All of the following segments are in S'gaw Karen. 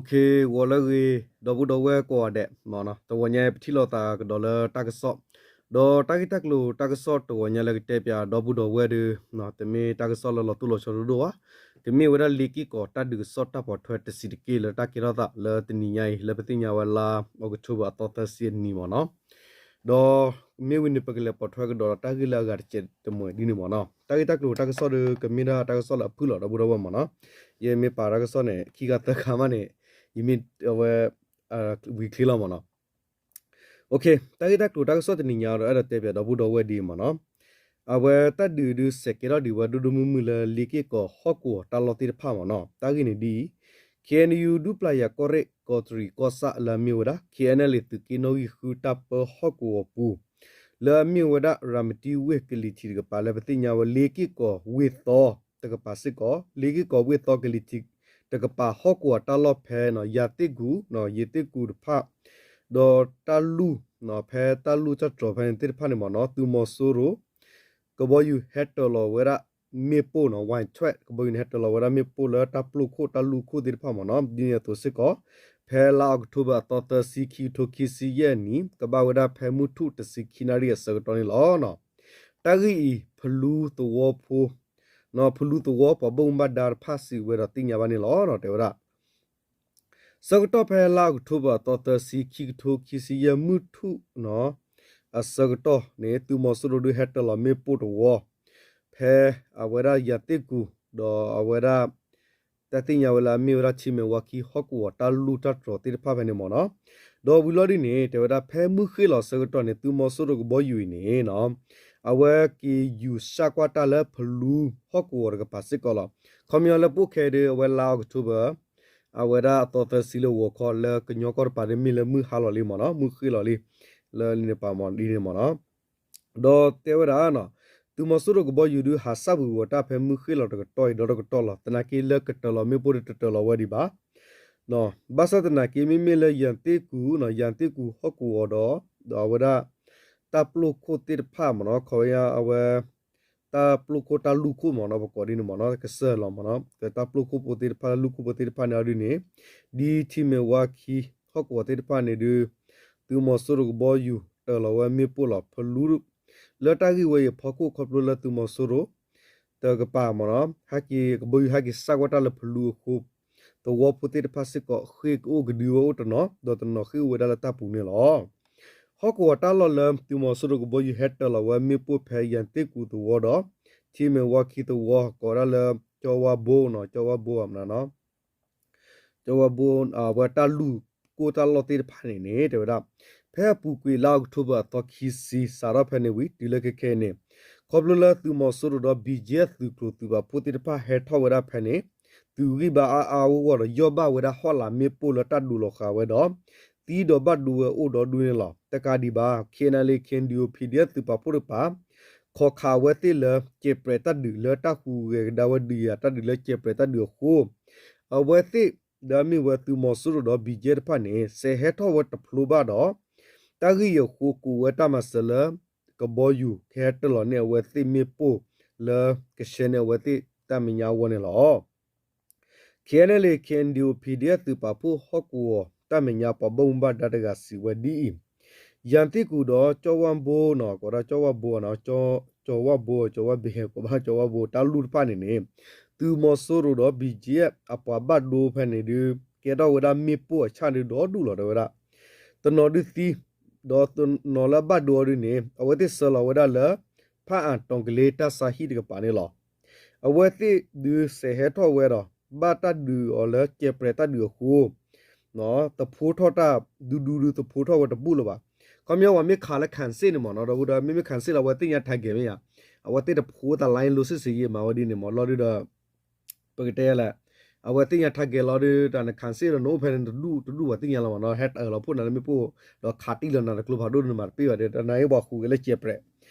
ဂီၤလၢအဂ့ၤ ဒီပုၢ်ဒီဝဲၢ်ကိးဂၤဒဲး, တဂီၤညါပထံၣ်လိာ်သးကဒီးလၢတၢ်ကစီၣ်, ဒီးတၢ်ဂ့ၢ်တၢ်ကျိၤတၢ်ကစီၣ်တဂီၤညါလၢကတဲပၠးဒီပုၢ်ဒီဝဲၢ်ဒီး တမ့ၢ်တၢ်ကစီၣ်လၢလီၤတိၢ်လီၤဆီဒိၣ်ဒိၣ်ဘၣ်, ကမ့ၢ်ဝဲဒၣ်လ့က့ၢ်ကီးတၢ်ဒုးကစီၣ်တၢ်ပိာ်ထွဲတဆံးတက့ၢ်လၢတၢ်ကဲထီၣ်သးလၢတနံၤညါအံၤ လၢပသ့ၣ်ညါဝဲလါအီးကထိဘၢၣ်အသီသၢဆံအနံၤမ့ၢ်နီၤ. ဒီးမ့ၢ်ဝံၤန့ၣ် ပကလဲၤပိာ်ထွဲကဒီးဒီးတၢ်ဂ့ၢ်လၢအဂၤတစဲးတမှဲၤဒ်န့ၣ်မ့ၢ်နီၤ. တၢ်ဂ့ၢ်တၢ်ကျိၤတၢ်ကစီၣ်ဒီး ကမ့ၢ်ဒၣ်တၢ်ကစီၣ်လၢအဖုၣ်လီၤဒီပုၢ်ဒီဝဲၢ်မ့ၢ်နီၤ. ယမ့ၢ်ပာ်တၢ်ကစီၣ်န့ၣ် ခံခါသၢခါမးန့ၣ် ယမ့ၢ်အဝဲ ဝံၤချ့လီၤမ့ၢ်နီၤ. တၢ်ဂ့ၢ်တၢ်ကျိၤတၢ်ကစီၣ်တနံၤညါဒီး အဲၣ်ဒိးတဲပၠးဒီပုၢ်ဒီဝဲၢ်ဒ်အံၤမ့ၢ်နီၤ. အဝဲတၢ်ဒုးဒုးစဲးကဲထီၣ်ဒံးဝဲဒိၣ်ဒိၣ်မုၢ်မုၢ်လၢလ့က့ၢ်ကီးဟီၣ်ကဝီၤတၢ်လီၢ်သ့ၣ်တဖၣ်မ့ၢ်နီၤ. တၢ်ဂ့ၢ်န့ၣ်ဒ်အံၤ, ခ့ၣ်အဲၣ်ယူၣ် ဒူပျၢ်ယၤကီၢ်ရ့ၣ် ကီးတရံးကီၢ်ဆၣ်လၢအမ့ၢ်ဝဲဒၣ် ခ့ၣ်အဲၣ်ယူၣ် သုးက့နီၣ်ဂံၢ်ဃုတၢ်ပၢဟီၣ်ကဝီၤပူၤ လၢအမ့ၢ်ဝဲဒၣ် ရၤမတံဝ့ၢ်ကလံၤထံးတကပၤ လၢပသ့ၣ်ညါဝဲလ့က့ၢ်ကီးဝ့ၢ်သီတကပၤစ့ၢ်ကီး, လ့က့ၢ်ကီးဝ့ၢ်သီကလံၤထံးတကပၤ ဟီၣ်ကဝီၤတၢ်လီၢ်ဖဲ ယၤသ့ၣ်ကူၣ်, ယၤသ့ၣ်ကူၣ်တဖၣ်, ဒီးတၢ်လူၢ် ဖဲတၢ်လူၢ်တၢ်တြီၤဖဲန့ၣ်သ့ၣ်တဖၣ်န့ၣ်မ့ၢ်နီၤ သုးမီၤစိရိၤ ကဘီယူၤဟဲတၢၤလီၤဝဲဒၣ် မ့ၣ်ပိၢ်နီၤ, ဝဲထွဲ ကဘီယူၤန့ၣ် ဟဲတၢၤလီၤဝဲဒၣ်မ့ၣ်ပိၢ်လၢတၢ်ပျိၢ်ခိၣ်တၢ်လူၢ်ခိၣ်သ့ၣ်တဖၣ်မ့ၢ်နီၤ. ဒ်န့ၣ်အသိးစ့ၢ်ကီး ဖဲလါအီးကထိဘၢၣ်အသီသၢဆံ ခံကထိခံဆံယဲၢ်နံၣ် ကဘၣ်ဝဲဒၣ်ဖဲမုၢ်ထူၣ်တဆံခံနၣ်ရံၣ်အဆၢကတီၢ်န့ၣ်လီၤ. တၢ်ဂ့ၢ်အံၤ ဖလူသဝီဖိ ဖလူသဝီပှၤဘၣ်မူဘၣ်ဒါတဖၣ်စံးဝဲဒီးသ့ၣ်ညါဘၣ်န့ၣ်လီၤ. တဲဝဲဒၣ် ဆၢကတီၢ်ဖဲလါအီးကထိဘၢၣ်အသီသၢဆံ ခံကထိခံဆံယဲၢ် မုၢ်ထူၣ်နီၤ အဆၢကတီၢ်န့ၣ် သုးမီၤစိရိၤဒုးဟဲတၢၤလီၤမ့ၣ်ပိၢ်တဝီ ဖဲအဝဲဒၣ်ယၤသ့ၣ်ကူၣ် ဒီးအဝဲဒၣ် တၢ်သ့ၣ်ညါဝဲလၢအမ့ၢ်ဝဲဒၣ်ထံမဲၢ်ဝါခံဟီၣ်ကဝီၤတၢ်လူၢ်တၢ်တြီၤသ့ၣ်တဖၣ်ဖဲန့ၣ်မ့ၢ်နီၤ. ဒီးဝံၤလီၤဒ်န့ၣ် တဲဝဲဒၣ်ဖဲမုၢ်ဃ့ၢ်လီၤဆၢကတီၢ်န့ၣ် သုးမီၤစိရိၤကဘီယူၤအံၤန့ၣ်နီၤ အဝဲက့ၤယူၤဆှၣ်ကွၢ်တၢ်လၢဖလူဟီၣ်ကဝီၤတကပၤစ့ၢ်ကီးလီၤ. ခီပညီလၢပိာ်ခဲဒုး အဝဲလါအီးကထိဘၢၣ် အဝဲဒၣ်အသီသၢဆံလၢဂီၤခီလၢကညီကီၢ်တပၤဒုးမ့ၢ်လၢမုၢ်ဟါလီၤလံမ့ၢ်နီၤ, မုၢ်ဃ့ၢ်လီၤလံ လၢလံန့ၣ်ပာ်မ့ၢ်ဒ်န့ၣ်မ့ၢ်နီၤ. ဒီးတဲဝဲဒၣ်နီၤ သုးမီၤစိရိၤကဘီယူၤဒုးဟးဆၣ်ဘှံးဝဲတၢ်ဖဲမုၢ်ဃ့ၢ်လီၤတကတီၢ်အံၤဒီးတကတီၢ်လီၤ. သနာ်က့လၢကတၢၤလီၤမ့ၣ်ပိၢ်ဒုးတတၢၤလီၤဝဲဒံးဘၣ်. ဘၣ်ဆၣ်သနာ်က့ မ့မ့ၢ်လၢယၤသ့ၣ်ကူၣ်နီၤ, ယၤသ့ၣ်ကူၣ်ဟီၣ်ကဝီၤဒီး ဒီးအဝဲဒၣ် တၢ်ပျိၢ်ခိၣ်သ့ၣ်တဖၣ်မ့ၢ်နီၤ, ခီပညီအဝဲ တၢ်ပျိၢ်ခိၣ်တၢ်လူၢ်ခိၣ်မ့ၢ်နီၤ, ပကိးဒ်န့ၣ်မ့ၢ်နီၤ, ကစၢၢ်လီၤမ့ၢ်နီၤ, တၢ်ပျိၢ်ခိၣ်ဖိသ့ၣ်တဖၣ် တၢ်လူၢ်ခိၣ်ဖိသ့ၣ်တဖၣ်န့ၣ်အီၤဒ်န့ၣ် ဒ်ထံမဲၢ်ဝါခံ ဟီၣ်ကဝီၤသ့ၣ်တဖၣ်န့ၣ်ဒုး သုးမီၤစိရိၤကဘီယူၤတၢၤလီၤဝဲမ့ၣ်ပိၢ်လီၤ. ဖလူ လၢတၢ်ဂ့ၢ်ဝဲအံၤအဖီခိၣ် ခီဖျိလၢသုးမီၤစိရိၤ တကပၤမ့ၢ်နီၤ, ဟဲက့ၤကဘီယူၤဟဲက့ၤဆှၣ်ကွၢ်တၢ်လၢဖလူအဃိ သဝီဖိသ့ၣ်တဖၣ်စ့ၢ်ကီး ဃ့ၢ်ကအိၣ်ကဒုဝဲအိၣ်တနီၤ ဒီးတနီၤဃ့ၢ်အိၣ်ဝဲဒၣ်လၢတၢ်ပူၤန့ၣ်လီၤ. ဟီၣ်ကဝီၤတၢ်လီၢ်လၢသုးမီၤစိရိၤကဘီယူၤဟဲတၢၤလီၤဝဲမ့ၣ်ပိၢ်ဖဲယၤသ့ၣ်ကူၣ်သဝီဒီး ထံမဲၢ်ဝါခံသဝီ ကိးဝဲဒၣ်လၢ ကၠီဝါဘိနီၤ, ကၠီဝါဘိနီၤ ကၠီဝါဘိ အဝဲတၢ်လူၢ်ကိၢ်တၢ်လီၢ်သ့ၣ်တဖၣ်န့ၣ်န့ၣ် တဲဝဲဒၣ် ဖဲအပူၤကွံာ်လါအီးကထိဘၢၣ်အသီခံဆံ စးထီၣ်ဖဲန့ၣ်ဝံၤ တုၤလၢခဲခဲအံၤန့ၣ် ခီဖျိလၢသုးမီၤစိရိၤဒီး ဘံၣ်ကၠံ သုးကျိၤသုးပာ်ဖှိၣ်သ့ၣ်တဖၣ်ဟဲထီၣ်ဝဲဒၣ်ဖဲန့ၣ် သုးဂံၢ်ဘါအါအါဂီၢ်ဂီၢ်ဒီး ယီၢ်ဘၣ်ဝဲဒၣ်ဟီၣ်လာ်မ့ၣ်ပိၢ်လၢတၢ်ဒုးလီၤဃာ်ဝဲဒီး သံဒီးဘၣ်ဒိဝဲအိၣ်ဒီဒူၣ်န့ၣ်လီၤ. တကးဒံးဘၣ် ခ့ၣ်အဲၣ်ယူၣ် ခ့ၣ်အဲၣ်ယူၣ် ပီၣ်ဒီအက်ဖ် သုးပာ်ဖှိၣ်တကပၤ ခိးခးအဝဲသ့ၣ်လၢ ကဲးပြဲးတၢ်ဒုးလၢတၢ်ဟူးဂဲၤကဒါဝဲဒုးယၤတၢ်ဒုးလၢကဲးပြဲးတၢ်ဒုးအဃိ အဝဲသ့ၣ် ဒီးမ့ၢ်ဝဲသုးမီၤစိရိၤဒီး ဘံၣ်ကၠံ တဖၣ်န့ၣ် စဲးဟဲထီၣ်ဝဲတဖျိဘၣ်ဒီး တၢ်ဂ့ၢ်အံၤအဃိ ကိးဝဲတၢ်မၤစၢၤလၢ ကဘီယူၤ ကဟဲတၢၤလီၤန့ၢ်အဝဲသ့ၣ်မ့ၣ်ပိၢ်လၢ ကဆှဲန့ၢ်အဝဲသ့ၣ်တၢ်မဲာ်ညါအဂီၢ်န့ၣ်လီၤ. ခ့ၣ်အဲၣ်ယူၣ် ခ့ၣ်အဲၣ်ယူၣ် ပီၣ်ဒီအက်ဖ် သုးပာ်ဖှိၣ်ဟီၣ်ကဝီၤတၢ်မဲာ်ညါပှၤဘၣ်မူဘၣ်ဒါတဂၤစံးဝဲဒ်အံၤ, ယၤသ့ၣ်ကူၣ်ဒီးကၠီဝါဘိနီၤ, ကိးဒၣ်ကၠီဝါဘိနီၤ, ကၠီဝါဘိ ကၠီဝါဘ့ၣ် ကိးဘၣ်ကၠီဝါဘိ တၢ်လူၢ်တဖၣ်န့ၣ်န့ၣ် သုးမီၤစိရိၤဒီး ဘံၣ်ကၠံ အပှၤဘၣ်ဒိဖဲန့ၣ်ဒုး ကဲထီၣ်ဝဲဒၣ်မ့ၣ်ပိၢ်အဆၣ်ဒုးဒီဒူၣ်လီၤ တဲဝဲဒၣ် တနီၤဒုးသံ, ဒီးတနီၤလၢအဘၣ်ဒိအီၤဒုးန့ၣ် အဝဲသ့ၣ်ဆှၢလီၤဝဲဒၣ်လၢ ဖၣ်အၣ်တီၤကလ့တၢ်ဆါဟံၣ်တကပၤန့ၣ်လီၤ. အဝဲသ့ၣ်ဒုးစဲးဟဲထီၣ်ဝဲဒီး ဘၣ်တၢ်ဒုးအီၤလၢကဲးပြဲးတၢ်ဒုးအဃိ သဖှိထီၣ်တၢ်ဒူဒူဒုးသဖှိထီၣ်ဝဲတဘူၣ်လၢၤဘၣ်. ခီပညီပှၤမ့ၢ်ခးလၢ ခၣ်စ့ၣ် န့ၣ်မ့ၢ်နီၤ, ဒီပုၢ်ဒီဝဲၢ် မ့မ့ၢ် ခၣ်စ့ၣ် လီၤ အဝဲသ့ၣ်ညါ target မ့ၢ်ဧါ, အဝဲသ့ၣ်တဖှိသးလါလိစ့ၣ်စ့ၣ်ယံၤမးဝဲဒ်န့ၣ်မ့ၢ် လီၤဒုးဒီး ပကတဲလဲၣ်, အဝဲသ့ၣ်ညါ target လီၤဒုး တၢ်န ခၣ်စ့ၣ်ဒီး နအိၣ်ဖဲန့ၣ်တဒူၣ်တဒူၣ် ပှၤသ့ၣ်ညါလီၤမ့ၢ်နီၤ, ဟဲတၢၤလီၤဖှိၣ်နၤလၢမ့ၣ်ပိၢ် ဒီးခးတံၢ်လီၤနၤတကျိဖးဒိၣ်ဒုး နမၤတပ့ၢ်ဘၣ်ဒီး တၢ်နၤအံၤပှၤဟူးဂဲၤလၢကဲးပြဲး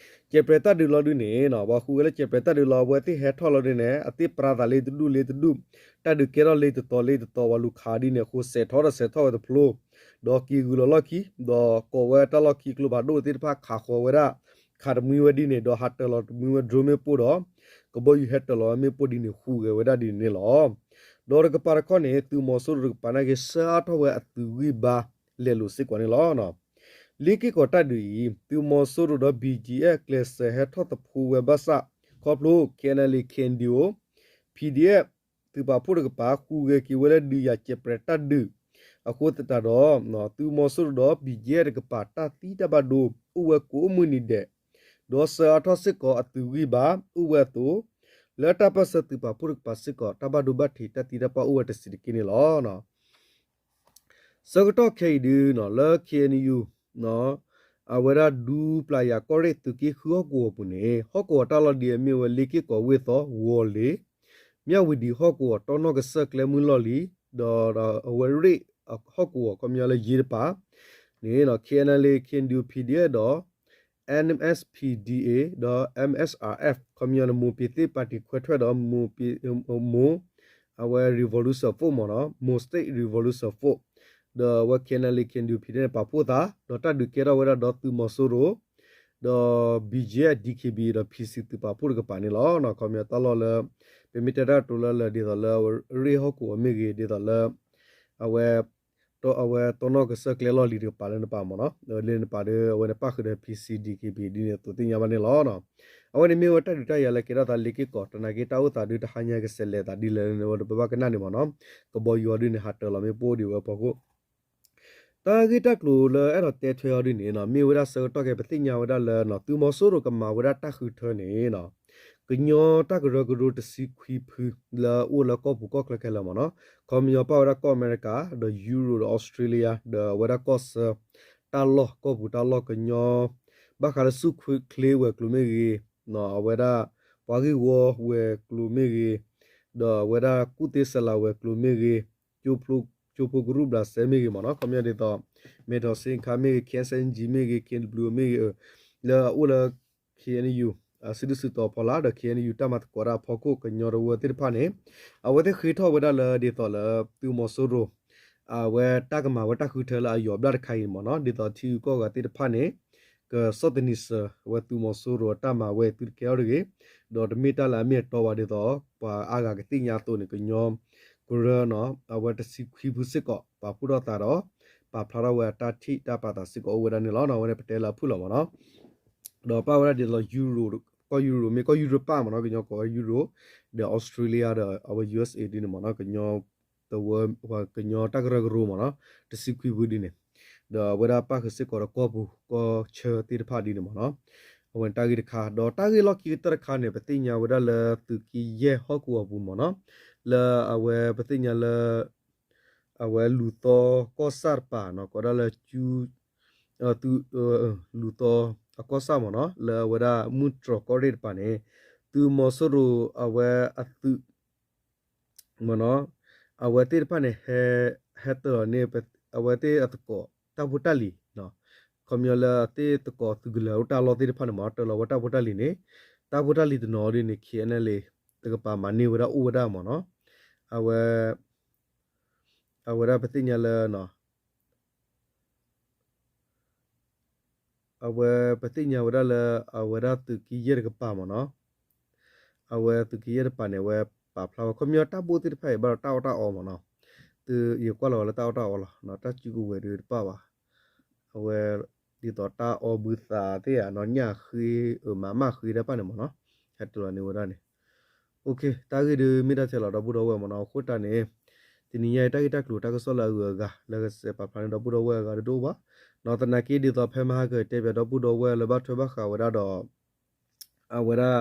ကဲးပြဲးတၢ်ဒုးလီၤဒုးန့ၣ်နီၤ, ပှၤဟူးဂဲၤလၢကဲးပြဲးတၢ်ဒုးလီၤ အဝဲသ့ၣ်ဟဲထီၣ်လီၤဒုးန့ၣ် အသ့ၣ်ပြါသးလၢတဒူၣ်လၢတဒူၣ်, တၢ်ဒုးကဲထီၣ်လၢတတီၤလၢတတီၤ ပှၤလူၤခးဒ်န့ၣ်အဃိ စဲးထီၣ်ဒီးစဲးထီၣ်ဝဲတဖျိ, ဒီးက့ၤဂုာ်လီၤလီၢ်ခံ, ဒီးကိးဝဲတၢ်လီၢ်ခံကျိဖးဒိၣ်သ့ၣ်တဖၣ် ခးဃီၤဝဲဒၣ်, ခးတမှံဝဲဒ်န့ၣ် ဒီးဟးတၢၤလီၤတမှံဝဲ drone မ့ၣ်ပိၢ်ဒီး ကဘီယူၤဟဲတၢၤလီၤဝဲမ့ၣ်ပိၢ်ဒ်န့ၣ် ဟူးဂဲၤဝဲဒၣ်ဒ်န့ၣ်န့ၣ်လီၤ. ဒီးတကပၤတခီန့ၣ် သုးမီၤစိရိၤတကပၤနာ်က့ ဆှၢအါထီၣ်ဝဲအသုးဂံၢ်ဘါ လဲၤလိာ်စ့ၢ်ကီးန့ၣ်လီၤ. လ့ၣ်က့ၢ်ကီးတၢ်ဒုးအံၤ သုးမီၤစိရိၤဒီး ဘံၣ်ကၠံၣ်အဲၣ် ကျဲးစၢးဟဲထီၣ်သဖှိဝဲဘၣ်ဆၣ် ခီဖျိ ခ့ၣ်အဲၣ်ယူၣ် ခ့ၣ်အဲၣ်ယူၣ် PDF သုးပာ်ဖှိၣ်တကပၤ ဃုဂဲၤက့ၤဝဲလၢဒုးယၤစဲးပြဲးတၢ်ဒုး အဃိသတးဒီး သုးမီၤစိရိၤဒီး ဘံၣ်ကၠံၣ်အဲၣ်တကပၤ တၢ်သံတၢ်ဘၣ်ဒိ အိၣ်ဝဲကိးမုၢ်နံၤဒဲး ဒီးဆှၢအါထီၣ်စ့ၢ်ကီးအသုးဂံၢ်ဘါ အိၣ်ဝဲအသိး လၢတၢ်ပၢၢ်ဆၢသုးပာ်ဖှိၣ်တကပၤစ့ၢ်ကီး တၢ်ဘၣ်ဒိဘၣ်ထံးတၢ်သံတၢ်ပှၢ်အိၣ်ဝဲတစဲးတက့ၢ်န့ၣ်လီၤ. ဆၢကတီၢ်ခဲအံၤဒုး လၢ ခ့ၣ်အဲၣ်ယူၣ် အဝဲဒၣ်ဒူပျၢ်ယၤကီၢ်ရ့ၣ် သုးက့ဃုဟီၣ်ကဝီၤပူၤန့ၣ် ဟီၣ်ကဝီၤတၢ်လီၢ်ဒ်အမ့ၢ်ဝဲ လ့ၣ်က့ၢ်ကီးဝ့ၢ်သီ ဝီၤလ့ၤ မၠၣ်ဝတံၣ်ဟီၣ်ကဝီၤ တီနီၢ်ကစၢၢ်ကျဲမုၢ်လီၢ်လံၤ ဒီးအဝဲရ့ၣ်ဟီၣ်ကဝီၤ ခီပညီလၢယ့တပၤန့ၣ် ခ့ၣ်အဲၣ်ယူၣ် ခ့ၣ်အဲၣ်ယူၣ် PDF ဒီး MSPDA ဒီး MSRF ခီပညီန့ၣ် မိၢ်ပၠ့ၤသ့ၣ်ပၣ်တံၣ်ခွဲးထွဲဒီး မိၢ် အဝဲ Revolution Force မ့ၢ်နီၤ မိၢ် State Revolution Force ဒီးအဝဲ ခ့ၣ်အဲၣ်ယူၣ် ခ့ၣ်အဲၣ်ယူၣ် PDF န့ၣ် ပာ်ဖှိၣ်သး ဒီးတၢ်ဒုးကဲထီၣ်ဝဲဒၣ်ဒီးသုးမီၤစိရိၤ ဒီး ဘံၣ်ကၠံၣ်အဲၣ် DKBA ဒီး PC သုးပာ်ဖှိၣ်တကပၤန့ၣ်လီၤ. ခီပညီတၢ်လီၢ်လၢ ပမ့ၢ်တဲတၢ်ကတိၤလၢလၢ ဒ်သိးလၢအဝဲရ့ၣ်ဟီၣ်ကဝီၤမ့ၢ်ဂ့ၤ ဒ်သိးလၢ အဝဲ အဝဲတီနီၢ်ကစၢၢ်ကျဲလီၢ်လံၤတကပၤလၢနပၤမ့ၢ်နီၤ လၢနပၤဒီး အဝဲန့ၣ်ပၣ်ဃုာ်ဒီး PC DKBA ဒ်န့ၣ်အသိးသ့ၣ်ညါဘၣ်န့ၣ်လီၤ. အဝဲန့ၣ်မ့ၢ်ဝဲတၢ်ဒုးတၢ်ယၤလၢကဲထီၣ်သးလ့ၣ်က့ၢ်ကီး တနာ်က့တၢ်အိၣ်သးဒုးတဟါညါကစဲးလဲၤသးဒ်လဲၣ်န့ၣ် ဝဲတပဘၣ်ကနၣ်န့ၣ်မ့ၢ်နီၤ ကဘီယူၤအီၤဒ်န့ၣ် ဟးတၢၤလီၤမ့ၢ်ပအိၣ်ဒံးဝဲအဖီခိၣ် တၢ်ဂ့ၢ်တၢ်ကျိၤလၢအဲၣ်ဒိးတဲထွဲအီၤဒ်န့ၣ်နီၤ မ့ၢ်ဝဲဒၣ်ဆၢကတီၢ်ခဲအံၤ ပသ့ၣ်ညါဝဲဒၣ်လၢ သုးမီၤစိရိၤကမၤဝဲဒၣ်တၢ်ဃုထၢန့ၣ်နီၤ ကညီတၢ်ကရၢကရိတဆံခွံဖု လၢအအိၣ်လၢကီၢ်ပူၤကီၢ်ချၢခဲလၢာ်မ့ၢ်နီၤ ခီပညီပာ်ဝဲဒၣ်ကီၢ်အမဲရကၤ ဒီးယူရိၤ ဒီးအီစထြ့လယါ ဒီးအဝဲဒၣ်ကီၢ်ဆၢ တၢ်လီၢ် ကီၢ်ပူၤတၢ်လီၢ်ကညီ ဘၣ်ဃးလၢဆူၣ်ချ့ဝဲၤကျိၤမ့ၢ်ဂ့ၤ အဝဲဒၣ် ပှၤဂ့ၢ်ဝီဝဲၤကျိၤမ့ၢ်ဂ့ၤ ဒီးအဝဲဒၣ်ကူၣ်သ့စဲးလၤဝဲၤကျိၤမ့ၢ်ဂ့ၤ ကၠိဖိကရူၢ်ဘျးစဲမ့ၢ်ဂ့ၤမ့ၢ်နီၤ ခီပညီဒ်သိး မဲထီၣ်စ့ခါမ့ၢ်ဂ့ၤ KSNG မ့ၢ်ဂ့ၤ KNW မ့ၢ်ဂ့ၤ လၢအအိၣ်လၢ ခ့ၣ်အဲၣ်ယူၣ် စုဒုၣ်စုတီၤဖီလာ် ဒီး ခ့ၣ်အဲၣ်ယူၣ် တၢ်မၤသကိးတၢ်အဖီခိၣ် ကညီတဝၢသ့ၣ်တဖၣ်န့ၣ် အဝဲသ့ၣ်ဃ့ထီၣ်ဝဲဒၣ်လၢဒ်သိးလၢ သုးမီၤစိရိၤ အဝဲတၢ်ကမၤဝဲတၢ်ဃုထၢလၢအယိာ်ဘျၣ်တခါအံၤမ့ၢ်နီၤ ဒ်သိးထံဂုၤကီၢ်ဂၤသ့ၣ်တဖၣ်န့ၣ် ကဆီၣ်သနံးစၢၤဝဲသုးမီၤစိရိၤအတၢ်မၤဝဲအံၤသုတကဲထီၣ်တဂ့ၤ ဒီးတမ့ၢ်တၢ်လၢအမ့ၢ်အတီဘၣ်ဒ်သိး ပှၤအါဂၤကသ့ၣ်ညါအသိးန့ၣ် ကညီကရၢနီၤ အဝဲတဆံခွံဖုစ့ၢ်ကီး ပာ်ဖှိၣ်ထီၣ်သးဒီး ပာ်ဖျါထီၣ်ဝဲအတၢ်ထံၣ်တၢ်ပာ်သးစ့ၢ်ကီးအိၣ်ဝဲဒၣ်န့ၣ်လီၤ. အဝဲန့ၣ်ပတဲလၢအဖုၣ်လီၤမ့ၢ်နီၤ ဒီးပာ်ဝဲဒၣ်ဒ်သိး ယူရိၤ ကီၢ်ယူရိၤ မ့ၢ်ကီၢ်ယူရပၣ်မ့ၢ်နီၤ ကညီကိးဝဲယူရိၤ ဒီးအီစထြ့လယါဒီးအဝဲ ယူအက်စ်အေ ဒ်န့ၣ်မ့ၢ်နီၤ ကညီတဝၢ ကညီတၢ်ကရၢကရိမ့ၢ်နီၤ တဆံခွံဖုဒ်န့ၣ် ဒီးအဝဲဒၣ်ပၣ်ဃုာ်စ့ၢ်ကီးဒီးကီၢ်ပူၤကီၢ်ဆၢသ့ၣ်တဖၣ်ဒ်န့ၣ်မ့ၢ်နီၤ အဝဲန့ၣ်တၢ်ဂ့ၢ်တခါ ဒီးတၢ်ဂ့ၢ်လီၢ်ခံကတၢၢ်တခါန့ၣ် ပသ့ၣ်ညါဝဲဒၣ်လၢသုးက့ယဲၢ်ဟီၣ်ကဝီၤပူၤမ့ၢ်နီၤ လၢအဝဲပသ့ၣ်ညါလၢ အဝဲလူၤသီကီၢ်ဆၣ်တပၤနီၤ ကိးဒၣ်လၢ သု လူၤသီအကီၢ်ဆၣ်မ့ၢ်နီၤ လၢအဝဲဒၣ်မုၢ်တြီၤကီၢ်ရ့ၣ်တပၤန့ၣ် သုးမီၤစိရိၤအဝဲအသုး မ့ၢ်နီၤ အဝဲသ့ၣ်တဖၣ်န့ၣ် ဟဲ ဟဲတၢၤလီၤန့ၢ် အဝဲသ့ၣ်အသကိး တၢ်ဖိတၢ်လံၤ ခီပညီလၢအသ့ၣ်သကိးသုးကလၢၤအိၣ်တၢ်လီၢ်သ့ၣ်တဖၣ်န့ၣ်မ့ၢ် တၢၤလီၤဝဲတၢ်ဖိတၢ်လံၤန့ၣ် တၢ်ဖိတၢ်လံၤတနီၤဒ်န့ၣ် ခ့ၣ်အဲၣ်ယူၣ် တကပၤမၤန့ၢ်ဝဲဒၣ်အိၣ်ဝဲဒၣ်မ့ၢ်နီၤ အဝဲ အဝဲဒၣ်ပသ့ၣ်ညါလၢ အဝဲပသ့ၣ်ညါဝဲဒၣ်လၢ အဝဲဒၣ်သုးက့ယဲၢ်တကပၤမ့ၢ်နီၤ အဝဲသုးက့ယဲၢ်တကပၤန့ၣ် အဝဲပာ်ဖျါဝဲ ခီပညီတၢ်ဘိၣ်သ့ၣ်တဖၣ်အံၤ ဘၣ်ဒီးတၢ်အီၣ်တၢ်အီမ့ၢ်နီၤ သုးယကွၢ်လီၤဝဲလၢတၢ်အီၣ်တၢ်အီလီၤ တၢ်စုကဝဲၤဒုးတပၣ်ဘၣ် အဝဲ ဒ်သိးတၢ်အီၣ်ဘုသးသ့ၣ်ဧါနီၤ ညၣ်ဃ့ အမၤမၣ်ဃ့တၢ်တဖၣ်န့ၣ်မ့ၢ်နီၤ ဟဲတၢၤလီၤန့ၢ်ဝဲဒၣ်န့ၣ် တၢ်ဂ့ၢ်ဒုးမ့ၢ်တၢ်ထဲလီၤဒီပုၢ်ဒီဝဲၢ်မ့ၢ်နီၤ အဃိတၢ်န့ၣ် တနံၤညါအံၤတၢ်ဂ့ၢ်တၢ်ကျိၤတၢ်ကစီၣ်လၢအဂုၤအဂၤ လၢကစဲးပာ်ဖျါန့ၢ်ဒီပုၢ်ဒီဝဲၢ်အဂၤဒုးတအိၣ်ဘၣ် နီၢ်သနာ်က့ဒ်သိးဖဲမဟါကတဲဘၣ်ဒီပုၢ်ဒီဝဲၢ်လၢဘၣ်ထွဲဘၣ်ဃးဝဲဒၣ်ဒီး အဝဲဒၣ်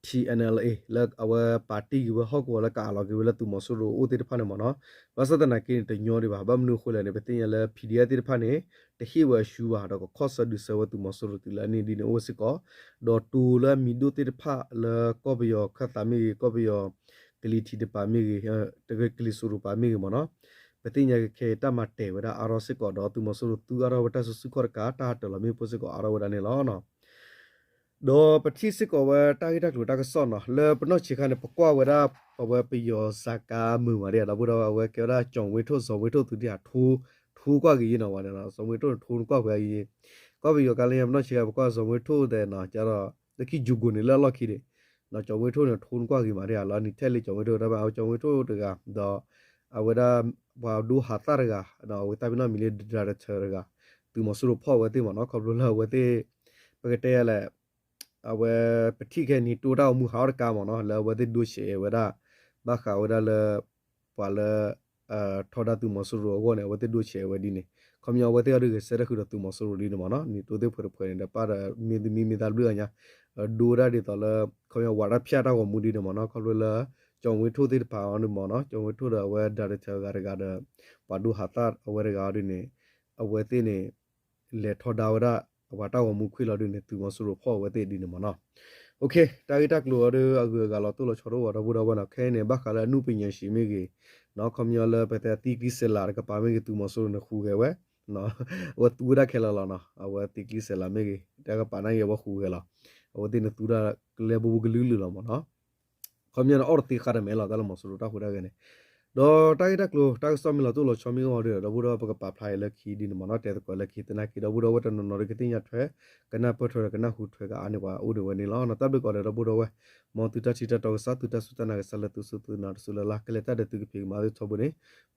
TNLA လၢအဝဲပာ်တ့ၢ်က့ၤဝဲဟီၣ်ကဝီၤလၢကအးလီၤက့ၤဝဲလၢသုးမီၤစိရိၤအိၣ်သ့ၣ်တဖၣ်န့ၣ်မ့ၢ်နီၤ ဘၣ်ဆၣ်သနာ်က့န့ၣ် တညီဒံးဘၣ် ဘၣ်မနုၤအဃိလဲၣ်န့ၣ် ပသ့ၣ်ညါလၢ PDF သ့ၣ်တဖၣ်န့ၣ် တဟ့ၣ်ဝဲအရှုံးဘၣ် ဒီးကခီၣ်ဆၢဒုးဆၢဝဲသုးမီၤစိရိၤတုၤလၢအနံၣ်ဒ်န့ၣ်အိၣ်ဝဲစ့ၢ်ကီး ဒီးတိၤလၢအမံၤဒိၣ်သ့ၣ်တဖၣ်လၢကီၢ်ပယီၤခၢၣ်သးမ့ၢ်ဂ့ၤ ကီၢ်ပယီၤကလံၤထံးတပၤမ့ၢ်ဂ့ၤ ကလံၤစိးရိၤပၤမ့ၢ်ဂ့ၤမ့ၢ်နီၤ ပသ့ၣ်ညါက့ၤခဲအံၤတၢ်မၤတဲာ်ဝဲဒၣ်အါထီၣ်စ့ၢ်ကီးဒီးသုးမီၤစိရိၤသူအါထီၣ်ဝဲတၢ်စုဆူၣ်ခီၣ်တကး တၢ်ဟးတၢၤလီၤမ့ၣ်ပိၢ်စ့ၢ်ကီးအါထီၣ်ဝဲဒၣ်န့ၣ်လီၤ. ဒီးပထံၣ်စ့ၢ်ကီးဝဲတၢ်ဂ့ၢ်တၢ်ကျိၤတၢ်ကစီၣ်နီၤ လၢပနီၢ်ဆံးခါန့ၣ် ပကွၢ်ဝဲဒၣ် အဝဲပယီၤစးကါမုာ်မးဒ် ဒီပုၢ်ဒီဝဲၢ် အဝဲကဲဝဲဒၣ် ကၠီၣ်ဝ့ထိၣ် စီၤဝ့ထိၣ် သုးဒံၣ်ဟး ထိကွၢ်က့ၤယံနီၤဝဲန့ၣ် စီၤဝ့ထိၣ်န့ၣ် ထိနကွၢ်ဖဲအံၤ ကီၢ်ပယီၤကါလၢညါ ပနီၢ်ဆံးခါ ပကွၢ်စီၤဝ့ထိၣ်သဲးနီၤ ကဒီး လၢခံ ယူၤကိၣ်န့ၣ် လၢအလီၢ်ခံန့ၣ် ကၠီၤဝ့ထိၣ်န့ၣ် ထိနကွၢ်ဂ့ၤမးဒ်ဧါလီၤ နံၤထဲလၢကၠီၤဝ့ထိၣ်တၢ်ဘၣ် ကၠီၤဝ့ထိၣ်တဂၤ ဒီး အဝဲဒၣ် ပှၤဒိဟးသၣ်တဂၤ အဝဲသးပ့ၤနီၣ်မံၤလၢ director တဂၤ သုးမီၤစိရိၤဖီၣ်ဝဲသ့ၣ်မ့ၢ်နီၤ ခီဖျိလၢအဝဲသ့ၣ် ပကတဲလဲၣ် အဝဲ ပထံၣ်ခဲအံၤန့ၣ် တိၢ်တၢ်ဂီၤမူဟးထီၣ်တကါမ့ၢ်နီၤ လၢအဝဲသ့ၣ်ဒိဆဲးဝဲဒၣ် ဘၣ်ဃးဝဲဒၣ်လၢ ပှၤလၢ ထီဒါသုးမီၤစိရိၤအဂီၢ်န့ၣ် အဝဲသ့ၣ်ဒိဆဲးဝဲဒ်န့ၣ် ခီပညီအဝဲသ့ၣ်အံၤဒုးဂဲၤဆၢထၢၣ်ဃုာ်ဒီးသုးမီၤစိရိၤဒ်န့ၣ်မ့ၢ်နီၤ နံၤတိၢ်သ့ၣ်ဖှဲးတဖှဲးန့ၣ်ဒီး ပၣ်ဒီးမ့ၢ်သမံမ့ၢ်သးဘျုၣ်အညါ ဒိဝဲဒၣ်ဒ်သိးလၢ ခီပညီဝးတၢ်ဖၠၣ်တၢ်ဂီၤမူဒ်န့ၣ်မ့ၢ်နီၤ ခီဖျိလၢ ကၠီၤဝ့ထိၣ်သ့ၣ်တဖၣ်အံၤန့ၣ်မ့ၢ်နီၤ ကၠီၤဝ့ထိၣ်ဒီးအဝဲ director ဂၤတဂၤဒီး ပှၤဒိဟးသၣ်အဝဲတဂၤအံၤဒ်န့ၣ် အဝဲသ့ၣ်န့ၣ် လဲၤထီဒါဝဲဒၣ် အဝဲတၢ်ဂီၤမူခွံလီၤဒ်န့ၣ် သုးမီၤစိရိၤဖီၣ်အဝဲသ့ၣ်ဒ်န့ၣ်မ့ၢ်နီၤ တၢ်ဂ့ၢ်တၢ်ကျိၤအံၤဒီး အဂုၤအဂၤလီၤတိၢ်လီၤဆီတအိၣ်ဘၣ်ဒီပုၢ်ဒီဝဲၢ်နီၤ ခဲအံၤန့ၣ် ဘၣ်ဃးလၢအနုပညာရှင်မ့ၢ်ဂ့ၤ ခီပညီလၢပတဲသံကျံစဲးလးတကပၤမ့ၢ်ဂ့ၤ သုးမီၤစိရိၤန့ၣ်ဃုဂဲၤဝဲ အဝဲသူဝဲဒၣ်ခဲလၢာ်လီၤနီၤ အဝဲသံကျံစဲးလးမ့ၢ်ဂ့ၤ တကပၤန့ၣ်ဂ့ၤ အဝဲဃုဂဲၤလီၤ အဝဲသ့ၣ်န့ၣ်သူဒၣ်ကလဲၤဘိဘိကလုာ်လုာ်လီၤမ့ၢ်နီၤ ခီပညီန့ၣ် အီၣ်တသ့ဃာ်တမဲာ်လီၤ တၢ်လၢမီၤစိရိၤတၢ်ဟူးတၢ်ဂဲၤန့ၣ် ဒီးတၢ်ဂ့ၢ်တၢ်ကျိၤ တၢ်ကစီၣ်မ့ၢ်လီၤတိၢ်လီၤဆီမ့ၢ်ဂ့ၤဒီး ဒီပုၢ်ဒီဝဲၢ်ပကပာ်ဖျါအံၤလၢခံဒ်န့ၣ်မ့ၢ်နီၤ တဲသကိးလၢခံသနာ်က့ ဒီပုၢ်ဒီဝဲၢ်တနီၤနီၤဒီးကသ့ၣ်ညါထွဲ ကနၢ်ပၢၢ်ထွဲဒီးကနၢ်ဟူထွဲကအါန့ၢ်ပှၤအိၣ်ဒံးဝဲန့ၣ်လီၤ. တၢ်ဘျုးကိးဂၤဒဲးဒီပုၢ်ဒီဝဲၢ် မ်သုတၢ်ထံၣ်တၢ်တီကစၢ် သုတၢ်စူၢ်တၢ်နာ်ကစၢ်လၢသုစူၢ်သုနာ်တစူၢ်လၢ်လၢ် ကလဲၤတၢ်ဒီးသုကဖံးကမၤသုထီဘိန့ၣ်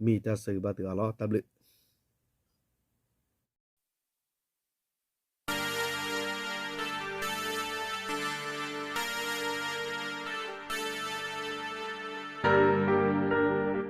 မ့ၢ်တၢ်ဆၢဂ့ၤဘၣ်သုအါလီၤ. တၢ်ဘျုး